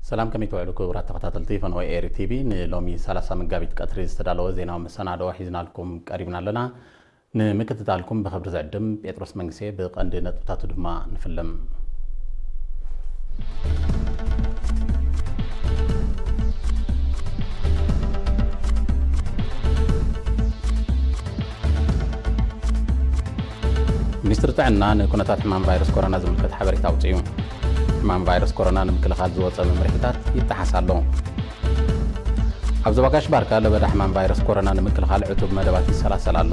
ሰላም፣ ከመይ ትውዕሉ ክቡራት ተኸታተልቲ ፈነወ ኤሪ ቲቪ? ንሎሚ ሰላሳ መጋቢት ቀትሪ ዝተዳለወ ዜናዊ መሰናዶ ሒዝናልኩም ቀሪብና ኣለና። ንምክትታልኩም ብኽብሪ ዝዕድም ጴጥሮስ መንግሴ። ብቐንዲ ነጥብታቱ ድማ ንፍልም። ሚኒስትሪ ጥዕና ንኩነታት ሕማም ቫይረስ ኮሮና ዝምልከት ሓበሬታ ኣውጺኡ። ሕማም ቫይረስ ኮሮና ንምክልኻል ዝወጸ መምርሒታት ይጠሓስ ኣሎ። ኣብ ዞባ ጋሽ ባርካ ለበዳ ሕማም ቫይረስ ኮሮና ንምክልኻል ዕቱብ መደባት ይሰላሰል ኣሎ።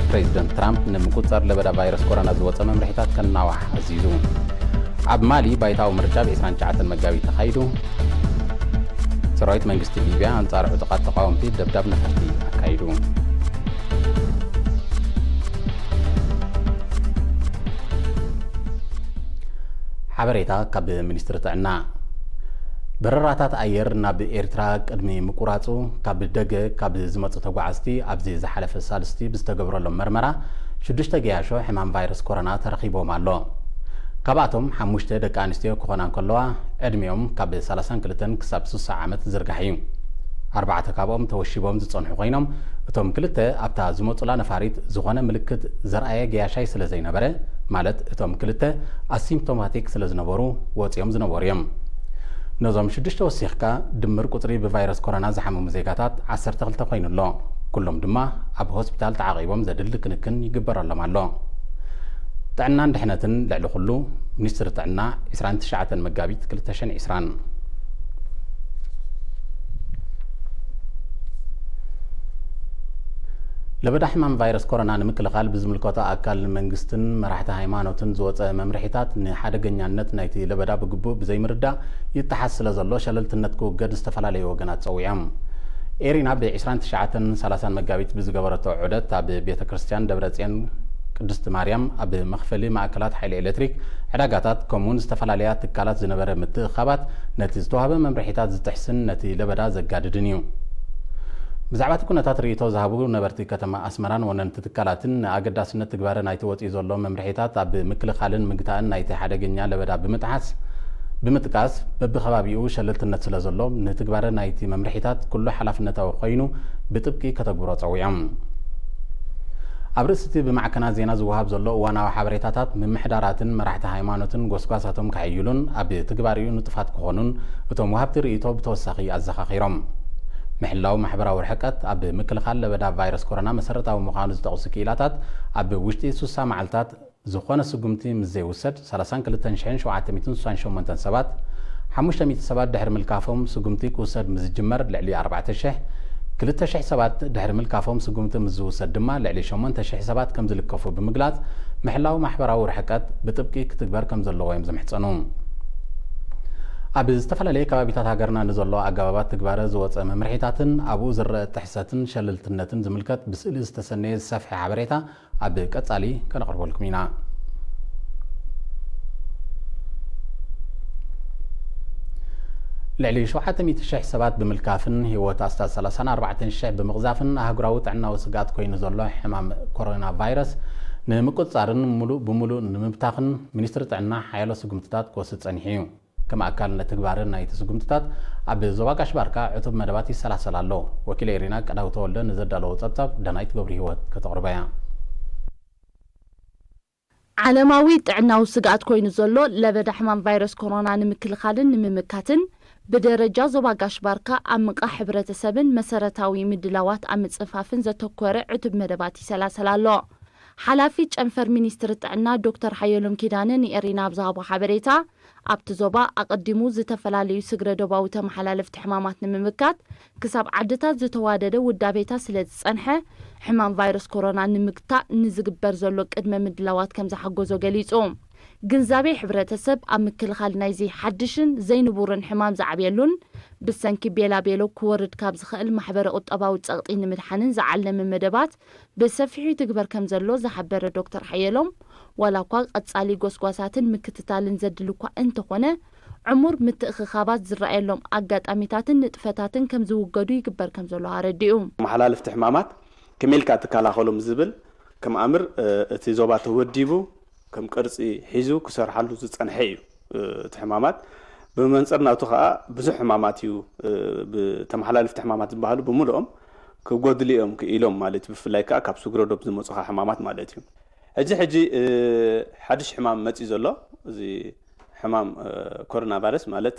ፕሬዚደንት ትራምፕ ንምቁጽጻር ለበዳ ቫይረስ ኮሮና ዝወጸ መምርሒታት ከናዋሕ ኣዚዙ። ኣብ ማሊ ባይታዊ ምርጫ ብ ዕስራን ትሽዓተን መጋቢት ተኻይዱ። ሰራዊት መንግስቲ ሊብያ ኣንጻር ዕጡቓት ተቓወምቲ ደብዳብ ነፈርቲ ኣካይዱ። ሓበሬታ ካብ ሚኒስትሪ ጥዕና። በረራታት ኣየር ናብ ኤርትራ ቅድሚ ምቁራጹ፣ ካብ ደገ ካብ ዝመጹ ተጓዓዝቲ ኣብዚ ዝሓለፈ ሳልስቲ ብዝተገብረሎም መርመራ ሽዱሽተ ገያሾ ሕማም ቫይረስ ኮሮና ተረኺቦም ኣሎ። ካብኣቶም ሓሙሽተ ደቂ ኣንስትዮ ክኾና እንከለዋ፣ ዕድሚኦም ካብ ሰላሳን ክልተን ክሳብ ስሳ ዓመት ዝርጋሕ እዩ። ኣርባዕተ ካብኦም ተወሺቦም ዝጸንሑ ኮይኖም፣ እቶም ክልተ ኣብታ ዝመጹላ ነፋሪት ዝኾነ ምልክት ዘርኣየ ገያሻይ ስለ ዘይነበረ፣ ማለት እቶም ክልተ ኣሲምፕቶማቲክ ስለ ዝነበሩ፣ ወጺኦም ዝነበሩ እዮም። ነዞም ሽዱሽተ ወሲኽካ፣ ድምር ቁጽሪ ብቫይረስ ኮሮና ዝሓመሙ ዜጋታት ዓሰርተ ክልተ ኮይኑ ኣሎ። ኩሎም ድማ ኣብ ሆስፒታል ተዓቒቦም ዘድሊ ክንክን ይግበረሎም ኣሎ። ጥዕናን ድሕነትን ልዕሊ ኩሉ፣ ሚኒስትሪ ጥዕና፣ ዕስራን ትሽዓተን መጋቢት ክልተ ሽሕን ዕስራን። ለበዳ ሕማም ቫይረስ ኮሮና ንምክልኻል ብዝምልከቶ ኣካል መንግስትን መራሕቲ ሃይማኖትን ዝወፀ መምርሒታት ንሓደገኛነት ናይቲ ለበዳ ብግቡእ ብዘይምርዳእ ይጠሓስ ስለ ዘሎ ሸለልትነት ክውገድ ዝተፈላለዩ ወገናት ፀዊዖም። ኤሪና ብ ዕስራን ትሽዓተን ሰላሳን መጋቢት ብዝገበረቶ ዑደት ኣብ ቤተ ክርስቲያን ደብረ ጽዮን ቅድስቲ ማርያም ኣብ መኽፈሊ ማእከላት ሓይሊ ኤሌክትሪክ፣ ዕዳጋታት፣ ከምኡውን ዝተፈላለያ ትካላት ዝነበረ ምትእኻባት ነቲ ዝተዋህበ መምርሒታት ዝጥሕስን ነቲ ለበዳ ዘጋድድን እዩ። ብዛዕባ እቲ ኩነታት ርእይቶ ዝሃቡ ነበርቲ ከተማ ኣስመራን ወነንቲ ትካላትን ንኣገዳስነት ትግባረ ናይቲ ወጺኡ ዘሎ መምርሒታት ኣብ ምክልኻልን ምግታእን ናይቲ ሓደገኛ ለበዳ ብምጥሓስ፣ ብምጥቃስ፣ በብኸባቢኡ ሸለልትነት ስለ ዘሎ፣ ንትግባረ ናይቲ መምርሒታት ኩሉ ሓላፍነታዊ ኮይኑ ብጥብቂ ከተግብሮ ጸዊዖም። ኣብ ርእሲ እቲ ብማዕከናት ዜና ዝወሃብ ዘሎ እዋናዊ ሓበሬታታት፣ ምምሕዳራትን መራሕቲ ሃይማኖትን ጎስጓሳቶም ከሕይሉን ኣብ ትግባሪኡ ንጡፋት ክኾኑን እቶም ወሃብቲ ርእይቶ ብተወሳኺ ኣዘኻኺሮም። ምሕላው ማሕበራዊ ርሕቀት ኣብ ምክልኻል ለበዳ ቫይረስ ኮሮና መሰረታዊ ምዃኑ ዝጠቕሱ ክኢላታት፣ ኣብ ውሽጢ ስሳ መዓልታት ዝኾነ ስጉምቲ ምስ ዘይውሰድ፣ ሰላሳን ክልተን ሽሕን ሸውዓተ ሚእትን ስሳን ሸሞንተን ሰባት፣ ሓሙሽተ ሚእቲ ሰባት ድሕሪ ምልካፎም ስጉምቲ ክውሰድ ምስ ዝጅመር ልዕሊ ኣርባዕተ ሽሕ፣ ክልተ ሽሕ ሰባት ድሕሪ ምልካፎም ስጉምቲ ምስ ዝውሰድ ድማ ልዕሊ ሸሞንተ ሽሕ ሰባት ከም ዝልከፉ ብምግላጽ፣ ምሕላው ማሕበራዊ ርሕቀት ብጥብቂ ክትግበር ከም ዘለዎ እዮም ዝምሕጸኑ። ኣብ ዝተፈላለየ ከባቢታት ሃገርና ንዘሎ ኣገባባት ትግባረ ዝወጸ መምርሒታትን ኣብኡ ዝረአ ጥሕሰትን ሸለልትነትን ዝምልከት ብስእሊ ዝተሰነየ ዝሰፍሐ ሓበሬታ ኣብ ቀጻሊ ከነቕርበልኩም ኢና። ልዕሊ ሸውዓተ ሚእቲ ሽሕ ሰባት ብምልካፍን ህይወት ኣስታት ሰላሳን ኣርባዕተን ሽሕ ብምቕዛፍን ኣህጉራዊ ጥዕናዊ ስግኣት ኮይኑ ዘሎ ሕማም ኮሮና ቫይረስ ንምቁጽጻርን ሙሉእ ብሙሉእ ንምብታኽን ሚኒስትሪ ጥዕና ሓያሎ ስጉምትታት ክወስድ ጸኒሑ እዩ። ከም ኣካል ንትግባረ ናይቲ ስጉምትታት ኣብ ዞባ ጋሽ ባርካ ዕቱብ መደባት ይሰላሰል ኣሎ። ወኪል ኤሪና ቀዳው ተወልደ ንዘዳለዎ ጸብጻብ ዳናይት ገብረ ህይወት ከተቕርቦ እያ። ዓለማዊ ጥዕናዊ ስግኣት ኮይኑ ዘሎ ለበዳ ሕማም ቫይረስ ኮሮና ንምክልኻልን ንምምካትን ብደረጃ ዞባ ጋሽ ባርካ ኣብ ምንቃሕ ሕብረተሰብን መሰረታዊ ምድላዋት ኣብ ምጽንፋፍን ዘተኮረ ዕቱብ መደባት ይሰላሰል ኣሎ። ሓላፊ ጨንፈር ሚኒስትሪ ጥዕና ዶክተር ሓየሎም ኪዳነ ንኤሪና ኣብ ዝሃቦ ሓበሬታ፣ ኣብቲ ዞባ ኣቐዲሙ ዝተፈላለዩ ስግረ ዶባዊ ተመሓላለፍቲ ሕማማት ንምምካት ክሳብ ዓድታት ዝተዋደደ ውዳቤታት ስለ ዝጸንሐ፣ ሕማም ቫይረስ ኮሮና ንምግታእ ንዝግበር ዘሎ ቅድመ ምድላዋት ከም ዝሓገዞ ገሊጹ። ግንዛቤ ሕብረተሰብ ኣብ ምክልኻል ናይዚ ሓድሽን ዘይንቡርን ሕማም ዝዓብየሉን ብሰንኪ ቤላቤሎ ክወርድ ካብ ዝኽእል ማሕበረ ቁጠባዊ ጸቕጢ ንምድሓንን ዝዓለመ መደባት ብሰፊሑ ይትግበር ከም ዘሎ ዝሓበረ ዶክተር ሓየሎም፣ ዋላ እኳ ቀጻሊ ጎስጓሳትን ምክትታልን ዘድሊ እኳ እንተኾነ፣ ዕሙር ምትእኽኻባት ዝረኣየሎም ኣጋጣሚታትን ንጥፈታትን ከም ዝውገዱ ይግበር ከም ዘሎ ኣረዲኡ። መሓላለፍቲ ሕማማት ከመይ ኢልካ ትከላኸሎም ዝብል ከም ኣምር፣ እ፣ እቲ ዞባ ተወዲቡ ከም ቅርጺ ሒዙ ክሰርሓሉ ዝጸንሐ እዩ። እ፣ እቲ ሕማማት ብመንፅር ናቱ ከዓ ብዙሕ ሕማማት እዩ፣ ብተመሓላልፍቲ ሕማማት ዝበሃሉ ብምልኦም ክጎድሉ እዮም ክኢሎም ማለት እዩ። ብፍላይ ከዓ ካብ ስግረ ዶብ ዝመፁኻ ሕማማት ማለት እዩ። ሕጂ ሕጂ ሓድሽ ሕማም መፂኡ ዘሎ፣ እዚ ሕማም ኮሮና ቫይረስ ማለት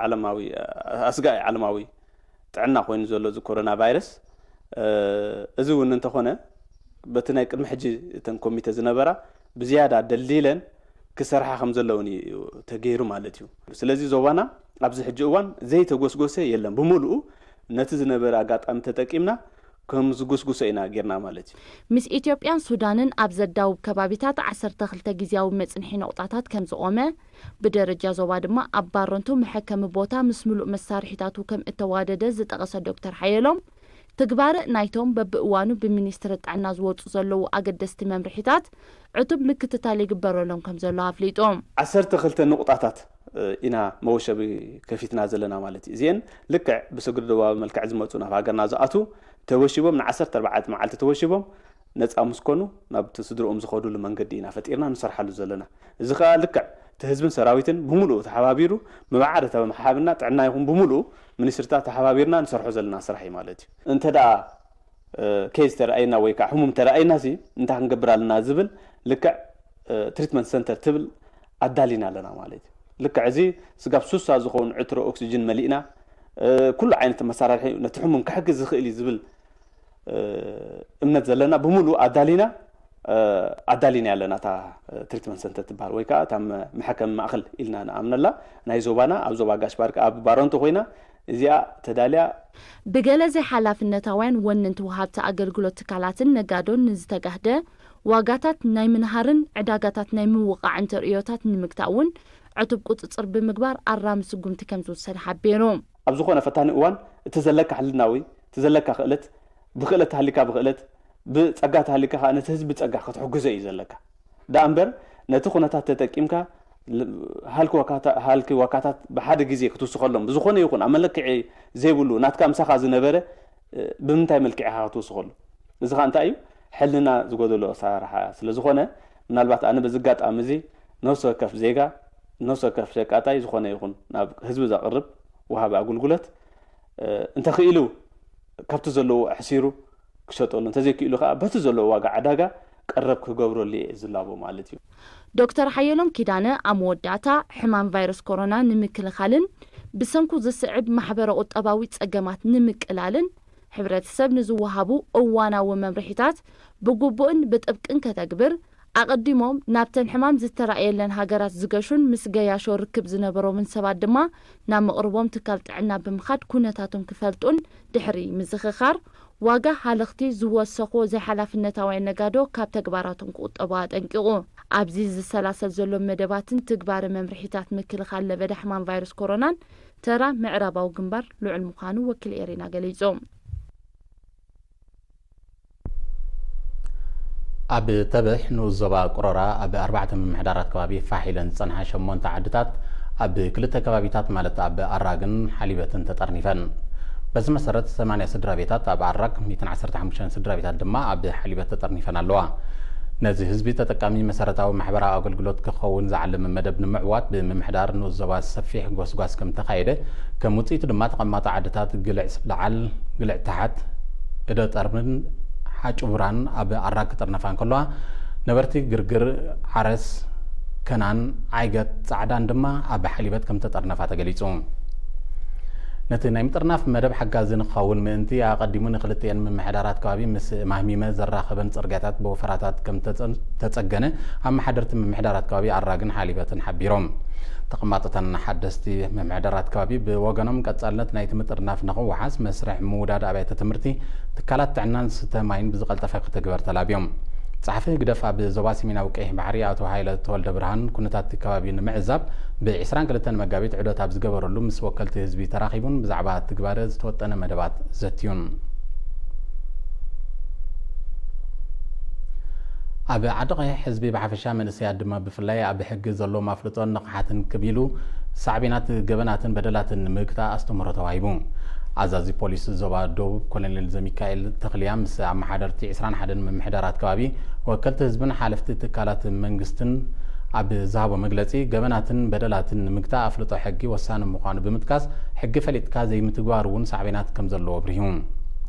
ዓለማዊ፣ ኣስጋኢ ዓለማዊ ጥዕና ኮይኑ ዘሎ እዚ ኮሮና ቫይረስ፣ እዚ እውን እንተኾነ በቲ ናይ ቅድሚ ሕጂ እተን ኮሚተ ዝነበራ ብዝያዳ ደልዲለን ክሰርሓ ከም ዘለውን እዩ ተገይሩ ማለት እዩ። ስለዚ ዞባና ኣብዚ ሕጂ እዋን ዘይተጎስጎሰ የለን። ብምሉኡ ነቲ ዝነበረ ኣጋጣሚ ተጠቂምና ከም ዝጉስጉሶ ኢና ጌርና ማለት እዩ። ምስ ኢትዮጵያን ሱዳንን ኣብ ዘዳውብ ከባቢታት ዓሰርተ ክልተ ግዝያዊ መጽንሒ ነቑጣታት ከም ዝቖመ፣ ብደረጃ ዞባ ድማ ኣብ ባረንቱ መሐከሚ ቦታ ምስ ምሉእ መሳርሒታቱ ከም እተዋደደ ዝጠቐሰ ዶክተር ሓየሎም፣ ትግባረ ናይቶም በብእዋኑ ብሚኒስትሪ ጥዕና ዝወፁ ዘለዉ ኣገደስቲ መምርሒታት ዕቱብ ምክትታል ይግበረሎም ከም ዘሎ ኣፍሊጡ። ዓሰርተ ክልተ ንቑጣታት ኢና መወሸቢ ከፊትና ዘለና ማለት እዩ። እዚአን ልክዕ ብስግር ደቡባዊ መልክዕ ዝመፁ ናብ ሃገርና ዝኣትዉ ተወሺቦም ንዓሰርተ ኣርባዕተ መዓልቲ ተወሺቦም ነፃ ምስ ኮኑ ናብቲ ስድርኦም ዝኸዱሉ መንገዲ ኢና ፈጢርና ንሰርሓሉ ዘለና። እዚ ከዓ ልክዕ እቲ ህዝብን ሰራዊትን ብምሉኡ ተሓባቢሩ መባዕረ ተመሓብና ጥዕና ይኹን ብምሉኡ ሚኒስትሪታት ተሓባቢርና ንሰርሖ ዘለና ስራሕ እዩ ማለት እዩ። እንተ ደኣ ኬዝ ተረኣየና ወይ ከዓ ሕሙም ተረኣየና ሲ እንታይ ክንገብር ኣለና ዝብል ልክዕ ትሪትመንት ሰንተር ትብል ኣዳሊና ኣለና ማለት እዩ። ልክዕ እዚ ስጋብ ሱሳ ዝኸውን ዕትሮ ኦክሲጅን መሊእና ኩሉ ዓይነት መሳራርሒ ነቲ ሕሙም ክሕግዝ ዝኽእል እዩ ዝብል እምነት ዘለና ብምሉእ ኣዳሊና ኣዳሊና ኣለና። እታ ትሪትመንት ሰንተር ትበሃል ወይ ከዓ እታ መሐከሚ ማእኸል ኢልና ንኣምነላ ናይ ዞባና ኣብ ዞባ ጋሽ ባርካ ኣብ ባረንቱ ኮይና እዚኣ ተዳልያ። ብገለ ዘይሓላፍነታውያን ወነንቲ ወሃብቲ ኣገልግሎት ትካላትን ነጋዶን ንዝተጋህደ ዋጋታት ናይ ምንሃርን ዕዳጋታት ናይ ምውቓዕን ተርእዮታት ንምግታእ እውን ዕቱብ ቁፅፅር ብምግባር ኣራሚ ስጉምቲ ከም ዝውሰድ ሓቢሩ። ኣብ ዝኾነ ፈታኒ እዋን እቲ ዘለካ ሕልናዊ፣ እቲ ዘለካ ክእለት፣ ብክእለት ተሃሊካ ብክእለት፣ ብፀጋ ተሃሊካ ከዓ ነቲ ህዝቢ ብፀጋ ክትሕግዞ እዩ ዘለካ። ደኣ እምበር ነቲ ኩነታት ተጠቂምካ ሃልኪ ዋካታት ብሓደ ግዜ ክትውስኸሎም ብዝኾነ ይኹን ኣብ መለክዒ ዘይብሉ ናትካ ምሳኻ ዝነበረ ብምንታይ መልክዕ ኢኻ ክትውስኸሉ? እዚ ኸዓ እንታይ እዩ? ሕልና ዝጎደሎ ኣሰራርሓ ስለ ዝኾነ ምናልባት ኣነ በዚ ኣጋጣሚ እዚ ነፍሲ ወከፍ ዜጋ፣ ነፍሲ ወከፍ ሸቃጣይ ዝኾነ ይኹን ናብ ህዝቢ ዘቕርብ ወሃቢ ኣገልግሎት እንተኽኢሉ ካብቲ ዘለዎ ኣሕሲሩ ክሸጠሉ፣ እንተዘይክኢሉ ከዓ በቲ ዘለዎ ዋጋ ዕዳጋ ቀረብ ክገብረሉ እየ ዝላቦ ማለት እዩ። ዶክተር ሓየሎም ኪዳነ ኣብ መወዳእታ ሕማም ቫይረስ ኮሮና ንምክልኻልን ብሰንኩ ዝስዕብ ማሕበረ ቁጠባዊ ጸገማት ንምቅላልን ሕብረተሰብ ንዝወሃቡ እዋናዊ መምርሒታት ብግቡእን ብጥብቅን ከተግብር ኣቐዲሞም ናብተን ሕማም ዝተራእየለን ሃገራት ዝገሹን ምስ ገያሾ ርክብ ዝነበሮምን ሰባት ድማ ናብ መቕርቦም ትካል ጥዕና ብምኻድ ኩነታቶም ክፈልጡን ድሕሪ ምዝኽኻር ዋጋ ሃለኽቲ ዝወሰኽዎ ዘይሓላፍነታውያን ነጋዶ ካብ ተግባራቶም ክቑጠቡ ኣጠንቂቑ። ኣብዚ ዝሰላሰል ዘሎ መደባትን ትግባረ መምርሒታት ምክልኻል ለበዳ ሕማም ቫይረስ ኮሮናን ተራ ምዕራባዊ ግንባር ልዑል ምዃኑ ወኪል ኤሪና ገሊጹ። ኣብ ተበሕ ንኡስ ዞባ ቅሮራ ኣብ ኣርባዕተ ምምሕዳራት ከባቢ ፋሕ ኢለን ዝጸንሓ ሸሞንተ ዓድታት ኣብ ክልተ ከባቢታት ማለት ኣብ ኣራግን ሓሊበትን ተጠርኒፈን። በዚ መሰረት ሰማንያ ስድራ ቤታት ኣብ ኣራግ፣ ሚእትን ዓሰርተ ሓሙሽተን ስድራ ቤታት ድማ ኣብ ሓሊበት ተጠርኒፈን ኣለዋ። ነዚ ህዝቢ ተጠቃሚ መሰረታዊ ማሕበራዊ ኣገልግሎት ክኸውን ዝዓለመ መደብ ንምዕዋት ብምምሕዳር ንኡስ ዞባ ሰፊሕ ጎስጓስ ከም ተኻየደ፣ ከም ውጽኢቱ ድማ ተቐማጦ ዓድታት ግልዕ ለዓል፣ ግልዕ ታሕት፣ እደ ጠርምን ሓጭቡራን ኣብ ኣራግ ክጥርነፋ እንከለዋ፣ ነበርቲ ግርግር፣ ዓረስ፣ ከናን፣ ዓይገት፣ ጻዕዳን ድማ ኣብ ሓሊበት ከም ተጠርነፋ ተገሊጹ። ነቲ ናይ ምጥርናፍ መደብ ሓጋዚ ንክኸውን ምእንቲ ኣቐዲሙ ንክልቲኤን ምምሕዳራት ከባቢ ምስ ማህሚመ ዘራኸበን ጽርግያታት ብወፈራታት ከም ተጸ- ተጸገነ ኣመሓደርቲ ምምሕዳራት ከባቢ ኣራግን ሓሊበትን ሓቢሮም። ተቐማጦተን ሓደስቲ ምምሕዳራት ከባቢ ብወገኖም ቀጻልነት ናይቲ ምጥርናፍ ንኽወሓስ መስርሕ ምውዳድ ኣብያተ ትምህርቲ፣ ትካላት ጥዕናን ዝስተ ማይን ብዝቐልጠፈ ክትግበር ተላብዮም። ጸሓፊ ህግደፍ ኣብ ዞባ ሰሜናዊ ቀይሕ ባሕሪ ኣቶ ሃይለ ተወልደ ብርሃን ኩነታት እቲ ከባቢ ንምዕዛብ ብ ዕስራን ክልተን መጋቢት ዑደት ኣብ ዝገበረሉ ምስ ወከልቲ ህዝቢ ተራኺቡን ብዛዕባ ትግባረ ዝተወጠነ መደባት ዘትዩን። ኣብ ዓዲ ቀይሕ ህዝቢ ብሓፈሻ መንእሰያት ድማ ብፍላይ ኣብ ሕጊ ዘለዎም ኣፍልጦን ንቕሓትን ክብ ኢሉ ሳዕቤናት ገበናትን በደላትን ንምግታእ ኣስተምህሮ ተዋሂቡ። ኣዛዚ ፖሊስ ዞባ ደቡብ ኮሎኔል ዘሚካኤል ተኽልያ ምስ ኣመሓደርቲ ዕስራን ሓደን ምምሕዳራት ከባቢ፣ ወከልቲ ህዝብን ሓለፍቲ ትካላት መንግስትን ኣብ ዝሃቦ መግለጺ፣ ገበናትን በደላትን ንምግታእ ኣፍልጦ ሕጊ ወሳኒ ምዃኑ ብምጥቃስ፣ ሕጊ ፈሊጥካ ዘይምትግባር እውን ሳዕቤናት ከም ዘለዎ ኣብሪሁ።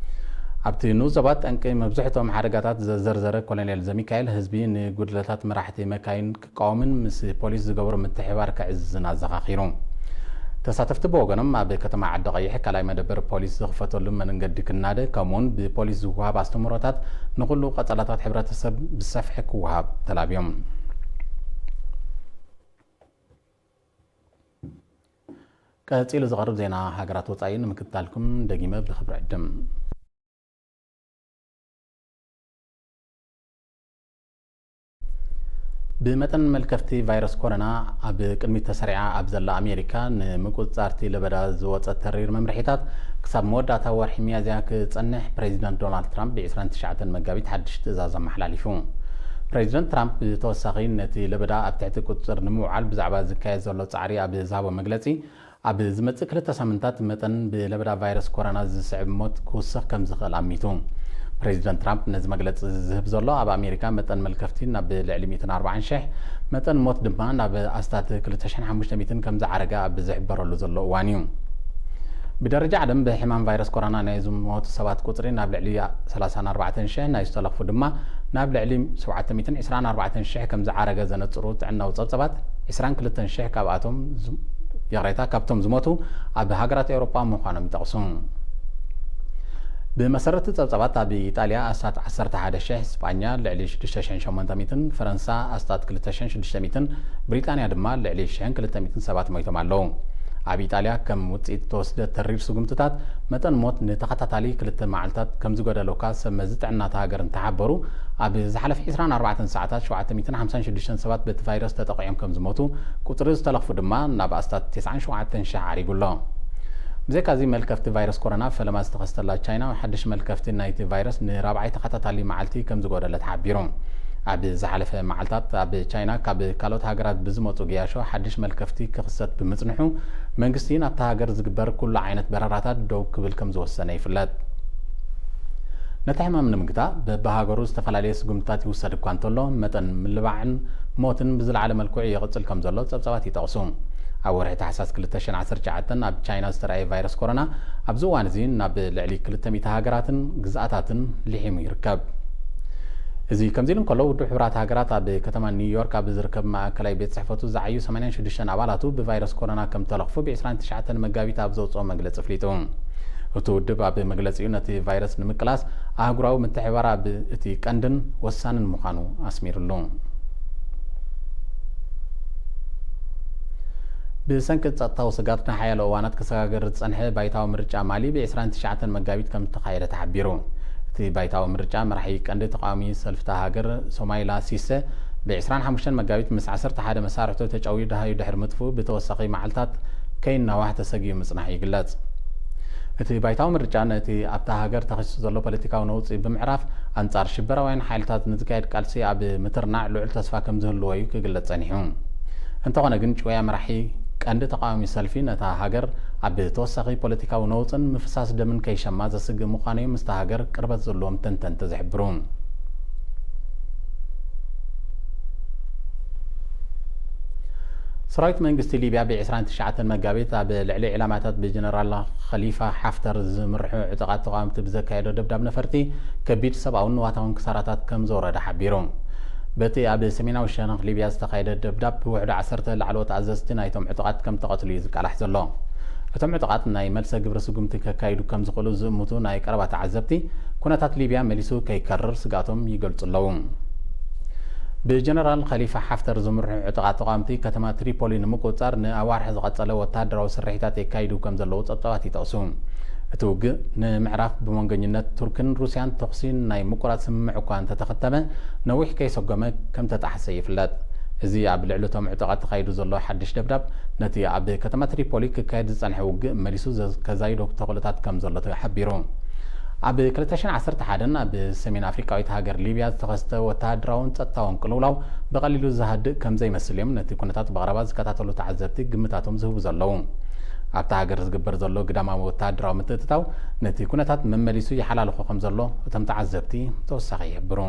ኣብቲ ንኡስ ዞባ ጠንቂ መብዝሕትኦም ሓደጋታት ዘዘርዘረ ኮሎኔል ዘሚካኤል፣ ህዝቢ ንጉድለታት መራሕቲ መካይን ክቃወምን ምስ ፖሊስ ዝገብሮ ምትሕብባር ከዕዝዝን ኣዘኻኺሩ። ተሳተፍቲ ብወገኖም፣ ኣብ ከተማ ዓዲ ቀይሕ ካልኣይ መደበር ፖሊስ ዝኽፈተሉ መንገዲ ክናደ፣ ከምኡውን ብፖሊስ ዝወሃብ ኣስተምህሮታት ንኹሉ ቀጸላታት ሕብረተሰብ ብሰፍሒ ክወሃብ ተላብዮም። ቀጺሉ ዝቐርብ ዜና ሃገራት ወጻኢ ንምክትታልኩም ደጊመ ብኽብሪ ዕድም። ብመጠን መልከፍቲ ቫይረስ ኮሮና ኣብ ቅድሚት ተሰሪዓ ኣብ ዘላ ኣሜሪካ፣ ንምቁጽጻር እቲ ለበዳ ዝወጸ ተሪር መምርሒታት ክሳብ መወዳእታ ወርሒ ሚያዝያ ክጸንሕ ፕሬዚደንት ዶናልድ ትራምፕ ብ ዕስራን ትሽዓተን መጋቢት ሓድሽ ትእዛዝ ኣመሓላሊፉ። ፕሬዚደንት ትራምፕ ብተወሳኺ ነቲ ለበዳ ኣብ ትሕቲ ቁጽጽር ንምውዓል ብዛዕባ ዝካየድ ዘሎ ጻዕሪ ኣብ ዝሃቦ መግለጺ፣ ኣብ ዝመጽእ ክልተ ሳምንታት መጠን ብለበዳ ቫይረስ ኮሮና ዝስዕብ ሞት ክውስኽ ከም ዝኽእል ኣሚቱ። ፕሬዚደንት ትራምፕ ነዚ መግለጺ ዝህብ ዘሎ፣ ኣብ ኣሜሪካ መጠን መልከፍቲ ናብ ልዕሊ ሚእትን ኣርባዓን ሽሕ፣ መጠን ሞት ድማ ናብ ኣስታት ክልተ ሽሕን ሓሙሽተ ሚእትን ከም ዝዓረገ ኣብ ዝሕበረሉ ዘሎ እዋን እዩ። ብደረጃ ዓለም ብሕማም ቫይረስ ኮሮና ናይ ዝሞቱ ሰባት ቁጽሪ ናብ ልዕሊ ሰላሳን ኣርባዕተን ሽሕ፣ ናይ ዝተለኽፉ ድማ ናብ ልዕሊ ሸውዓተ ሚእትን ዕስራን ኣርባዕተን ሽሕ ከም ዝዓረገ ዘነጽሩ ጥዕናዊ ጸብጸባት፣ ዕስራን ክልተን ሽሕ ካብኣቶም ዝ-፣ ይቕሬታ፣ ካብቶም ዝሞቱ ኣብ ሃገራት ኤውሮጳ ምዃኖም ይጠቕሱ። ብመሰረት ጸብጸባት፣ ኣብ ኢጣልያ ኣስታት ዓሰርተ ሓደ ሽሕ፣ ስጳኛ ልዕሊ ሽዱሽተ ሽሕን ሸሞንተ ሚእትን፣ ፈረንሳ ኣስታት ክልተ ሽሕን ሽዱሽተ ሚእትን፣ ብሪጣንያ ድማ ልዕሊ ሽሕን ክልተ ሚእትን ሰባት ሞይቶም ኣለዉ። ኣብ ኢጣልያ ከም ውጽኢት ዝተወስደ ተሪር ስጉምትታት፣ መጠን ሞት ንተኸታታሊ ክልተ መዓልታት ከም ዝጎደሎ እኳ ሰብ መዚ ጥዕና እታ ሃገር እንተሓበሩ፣ ኣብ ዝሓለፈ ዕስራን ኣርባዕተን ሰዓታት ሸውዓተ ሚእትን ሓምሳን ሽዱሽተን ሰባት በቲ ቫይረስ ተጠቒዖም ከም ዝሞቱ፣ ቁጽሪ ዝተለኽፉ ድማ ናብ ኣስታት ተስዓን ሸውዓተን ሽሕ ዓሪጉ ኣሎ። ብዘይካዚ፣ መልከፍቲ ቫይረስ ኮሮና ፈለማ ዝተኸስተላ ቻይና፣ ሓድሽ መልከፍቲ ናይቲ ቫይረስ ንራብዓይ ተኸታታሊ መዓልቲ ከም ዝጎደለ ተሓቢሩ። ኣብ ዝሓለፈ መዓልታት፣ ኣብ ቻይና ካብ ካልኦት ሃገራት ብዝመጹ ገያሾ ሓድሽ መልከፍቲ ክኽሰት ብምጽንሑ፣ መንግስቲ ናብታ ሃገር ዝግበር ኩሉ ዓይነት በረራታት ደው ክብል ከም ዝወሰነ ይፍለጥ። ነቲ ሕማም ንምግታእ በብሃገሩ ዝተፈላለየ ስጉምትታት ይውሰድ እኳ እንተሎ፣ መጠን ምልባዕን ሞትን ብዝለዓለ መልክዑ ይቕጽል ከም ዘሎ ጸብጻባት ይጠቕሱ። ኣብ ወርሒ ታሕሳስ ክልተ ሽሕን ዓሰርተ ትሽዓተን ኣብ ቻይና ዝተራእየ ቫይረስ ኮሮና፣ ኣብዚ እዋን እዚ ናብ ልዕሊ ክልተ ሚእቲ ሃገራትን ግዝኣታትን ሊሒሙ ይርከብ። እዚ ከምዚ ኢሉ እንከሎ፣ ውድብ ሕቡራት ሃገራት ኣብ ከተማ ኒውዮርክ ኣብ ዝርከብ ማእከላይ ቤት ጽሕፈቱ ዝዓዩ ሰማንያን ሽዱሽተን ኣባላቱ ብቫይረስ ኮሮና ከም ተለኽፉ ብ ዕስራን ትሽዓተን መጋቢት ኣብ ዘውጽኦ መግለጺ ኣፍሊጡ። እቲ ውድብ ኣብ መግለጺኡ፣ ነቲ ቫይረስ ንምቅላስ ኣህጉራዊ ምትሕብባር ኣብ እቲ ቀንድን ወሳንን ምዃኑ ኣስሚሩሉ። ብሰንኪ ጸጥታዊ ስጋት ንሓያሎ እዋናት ክሰጋገር ዝጸንሐ ባይታዊ ምርጫ ማሊ ብ ዕስራን ትሽዓተን መጋቢት ከም ዝተኻየደ ተሓቢሩ። እቲ ባይታዊ ምርጫ፣ መራሒ ቀንዲ ተቃዋሚ ሰልፊ እታ ሃገር ሶማይላ ሲሰ ብ ዕስራን ሓሙሽተን መጋቢት ምስ ዓሰርተ ሓደ መሳርሕቱ ተጨውዩ ደሃዩ ድሕሪ ምጥፍኡ፣ ብተወሳኺ መዓልታት ከይናዋሕ ተሰጊኡ ምጽናሑ ይግለጽ። እቲ ባይታዊ ምርጫ፣ ነቲ ኣብታ ሃገር ተኸሲቱ ዘሎ ፖለቲካዊ ነውጺ ብምዕራፍ፣ ኣንጻር ሽበራውያን ሓይልታት ንዝካየድ ቃልሲ ኣብ ምትርናዕ ልዑል ተስፋ ከም ዝህልዎ እዩ ክግለጽ ጸኒሑ። እንተኾነ ግን፣ ጭውያ መራሒ ቀንዲ ተቃዋሚ ሰልፊ፣ ነታ ሃገር ኣብ ተወሳኺ ፖለቲካዊ ነውጽን ምፍሳስ ደምን ከይሸማ ዘስግእ ምዃኑ እዮም ምስታ ሃገር ቅርበት ዘለዎም ተንተንቲ ዝሕብሩ። ሰራዊት መንግስቲ ሊብያ ብ ዕስራን ትሽዓተን መጋቢት ኣብ ልዕሊ ዕላማታት ብጀነራል ኸሊፋ ሓፍተር ዝምርሑ ዕጡቓት ተቓወምቲ ብዘካየዶ ደብዳብ ነፈርቲ፣ ከቢድ ሰብኣውን ንዋታውን ክሳራታት ከም ዘውረደ ሓቢሩ። በቲ ኣብ ሰሜናዊ ሸነኽ ሊብያ ዝተኻየደ ደብዳብ፣ ብውሕዱ ዓሰርተ ላዕለዎት ኣዘዝቲ ናይቶም ዕጡቓት ከም ተቐትሉ እዩ ዝቃላሕ ዘሎ። እቶም ዕጡቓት ናይ መልሰ ግብሪ ስጉምቲ ከካይዱ ከም ዝኽእሉ ዝእምቱ ናይ ቀረባ ተዓዘብቲ፣ ኩነታት ሊብያ መሊሱ ከይከርር ስግኣቶም ይገልጹ ኣለዉ። ብጀነራል ኸሊፋ ሓፍተር ዝምርሑ ዕጡቓት ተቓወምቲ፣ ከተማ ትሪፖሊ ንምቁጽጻር ንኣዋርሕ ዝቐጸለ ወተሃደራዊ ስርሒታት የካይዱ ከም ዘለዉ ጸብጻባት ይጠቕሱ። እቲ ውግእ፣ ንምዕራፍ ብመንጎኛታት ቱርክን ሩስያን ተኹሲ ናይ ምቁራጽ ስምምዕ እኳ እንተተኸተመ፣ ነዊሕ ከይሰጎመ ከም ተጣሕሰ ይፍለጥ። እዚ ኣብ ልዕሊ እቶም ዕጡቓት ተኻይዱ ዘሎ ሓድሽ ደብዳብ፣ ነቲ ኣብ ከተማ ትሪፖሊ ክካየድ ዝጸንሐ ውግእ መሊሱ ዘ-፣ ከዛይዶ ተኽእሎታት ከም ዘሎ ተሓቢሩ። ኣብ ክልተ ሽሕን ዓሰርተ ሓደን ኣብ ሰሜን ኣፍሪቃዊት ሃገር ሊብያ ዝተኸስተ ወተሃደራውን ጸጥታውን ቅልውላው ብቐሊሉ ዝሃድእ ከም ዘይመስል እዮም ነቲ ኩነታት ብቐረባ ዝከታተሉ ተዓዘብቲ ግምታቶም ዝህቡ ዘለዉ። ኣብታ ሃገር ዝግበር ዘሎ ግዳማዊ ወተሃደራዊ ምትእትታው ነቲ ኩነታት መመሊሱ ይሓላልኾ ከም ዘሎ እቶም ተዓዘብቲ ተወሳኺ ይሕብሩ።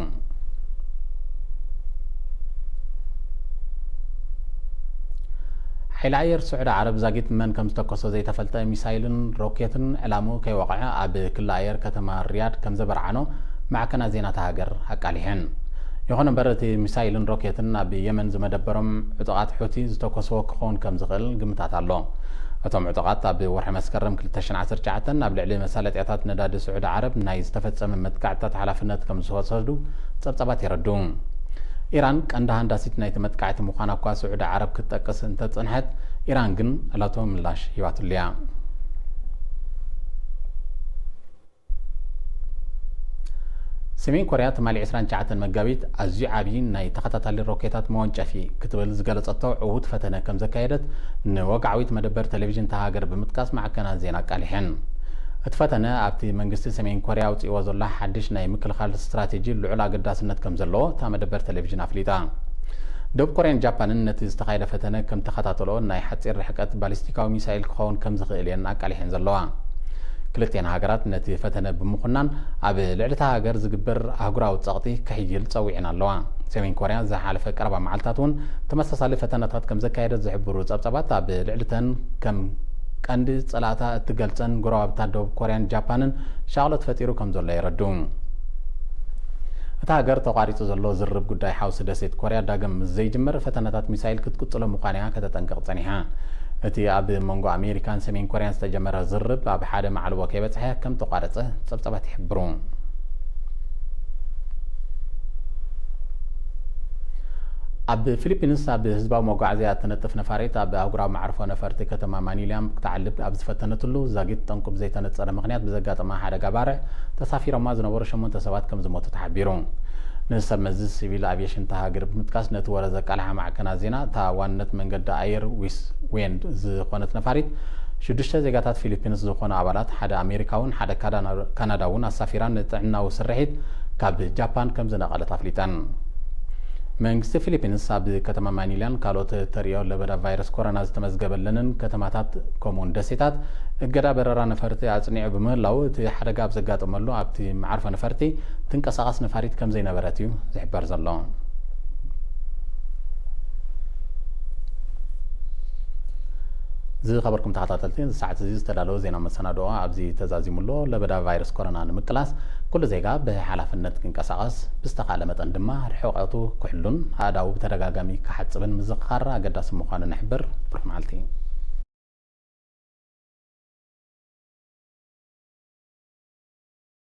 ሓይሊ ኣየር ስዑዲ ዓረብ ዛጊት መን ከም ዝተኮሶ ዘይተፈልጠ ሚሳይልን ሮኬትን ዕላምኡ ከይወቕዐ ኣብ ክሊ ኣየር ከተማ ሪያድ ከም ዘበርዓኖ ማዕከናት ዜና እታ ሃገር ኣቃሊሐን። ይኹን እምበር እቲ ሚሳይልን ሮኬትን ኣብ የመን ዝመደበሮም ዕጡቓት ሑቲ ዝተኮስዎ ክኸውን ከም ዝኽእል ግምታት ኣሎ። እቶም ዕጡቓት ኣብ ወርሒ መስከረም ክልተ ሽሕን ዓሰርተ ትሽዓተን ኣብ ልዕሊ መሳለጥያታት ነዳዲ ስዑዲ ዓረብ ናይ ዝተፈጸመ መጥቃዕትታት ሓላፍነት ከም ዝወሰዱ ጸብጻባት የረድኡ። ኢራን ቀንዲ ሃንዳሲት ናይቲ መጥቃዕቲ ምዃና እኳ ስዑዲ ዓረብ ክትጠቅስ እንተጸንሐት፣ ኢራን ግን ዕላቶ ምላሽ ሂባትሉ እያ። ሰሜን ኮርያ ትማሊ ዕስራን ትሽዓተን መጋቢት ኣዝዩ ዓብዪ ናይ ተኸታታሊ ሮኬታት መወንጨፊ ክትብል ዝገለጸቶ ዕዉት ፈተነ ከም ዘካየደት ንወግዓዊት መደበር ቴሌቪዥን እታ ሃገር ብምጥቃስ ማዕከናት ዜና ኣቃሊሐን። እቲ ፈተነ ኣብቲ መንግስቲ ሰሜን ኮርያ ኣውጺእዎ ዘሎ ሓድሽ ናይ ምክልኻል ስትራቴጂ ልዑል ኣገዳስነት ከም ዘለዎ እታ መደበር ቴሌቪዥን ኣፍሊጣ። ደቡብ ኮርያን ጃፓንን ነቲ ዝተኻየደ ፈተነ ከም ተኸታተሎ ናይ ሓጺር ርሕቀት ባሊስቲካዊ ሚሳይል ክኸውን ከም ዝኽእል እየን ኣቃሊሐን ዘለዋ። ክልቲኣን ሃገራት ነቲ ፈተነ ብምኹናን ኣብ ልዕሊ እታ ሃገር ዝግበር ኣህጉራዊ ጸቕጢ ክሕይል ጸዊዐን ኣለዋ። ሰሜን ኮርያ ዝሓለፈ ቀረባ መዓልታት እውን ተመሳሳሊ ፈተነታት ከም ዘካየደት ዝሕብሩ ጸብጻባት ኣብ ልዕሊ እተን ከም ቀንዲ ጸላእታ እትገልጸን ጎረባብታ ደቡብ ኮርያን ጃፓንን ሻቕሎት ፈጢሩ ከም ዘሎ የረድኡ። እታ ሃገር ተቋሪጹ ዘሎ ዝርርብ ጉዳይ ሓውሲ ደሴት ኮርያ ዳግም ምስ ዘይጅምር ፈተነታት ሚሳይል ክትቅጽሎ ምዃና እያ ከተጠንቅቕ ጸኒሓ። እቲ ኣብ መንጎ ኣሜሪካን ሰሜን ኮርያን ዝተጀመረ ዝርርብ ኣብ ሓደ ማዕልቦ ከይበጽሐ ከም ተቋረጸ ጸብጻባት ይሕብሩ። ኣብ ፊሊፒንስ ኣብ ህዝባዊ መጓዓዝያ እትነጥፍ ነፋሪት ኣብ ኣህጉራዊ መዓርፎ ነፈርቲ ከተማ ማኒላ ክትዓልብ ኣብ ዝፈተነትሉ ዛጊት ጠንቁ ብዘይተነጸረ ምኽንያት ብዘጋጠማ ሓደጋ ባርዕ ተሳፊሮማ ዝነበሩ ሸሞንተ ሰባት ከም ዝሞቱ ተሓቢሩ። ንሰብ መዚ ሲቪል ኣቪየሽን እታ ሃገር ብምጥቃስ ነቲ ወረ ዘቃልሓ ማዕከናት ዜና እታ ዋንነት መንገዲ ኣየር ዊስ ዌንድ ዝኾነት ነፋሪት ሽዱሽተ ዜጋታት ፊሊፒንስ ዝኾኑ ኣባላት ሓደ ኣሜሪካውን ሓደ ካዳና-፣ ካናዳውን ኣሳፊራ ንጥዕናዊ ስርሒት ካብ ጃፓን ከም ዝነቐለት ኣፍሊጠን። መንግስቲ ፊሊፒንስ ኣብ ከተማ ማኒላን ካልኦት ተርእዮ ለበዳ ቫይረስ ኮሮና ዝተመዝገበለንን ከተማታት ከምኡውን ደሴታት እገዳ በረራ ነፈርቲ ኣጽኒዑ ብምህላው እቲ ሓደጋ ኣብ ዘጋጠመሉ ኣብቲ መዓርፎ ነፈርቲ ትንቀሳቐስ ነፋሪት ከም ዘይነበረት እዩ ዝሕበር ዘሎ። ዝኸበርኩም ተኸታተልቲ፣ እዚ ሰዓት እዚ ዝተዳለወ ዜና መሰናድኦ ኣብዚ ተዛዚሙ ኣሎ። ለበዳ ቫይረስ ኮሮና ንምቅላስ ኩሉ ዜጋ ብሓላፍነት ክንቀሳቐስ፣ ብዝተኻእለ መጠን ድማ ርሕቀቱ ክሕሉን ኣእዳዉ ብተደጋጋሚ ክሓጽብን ምዝኽኻር ኣገዳሲ ምዃኑ ንሕብር። ብሩኽ መዓልቲ።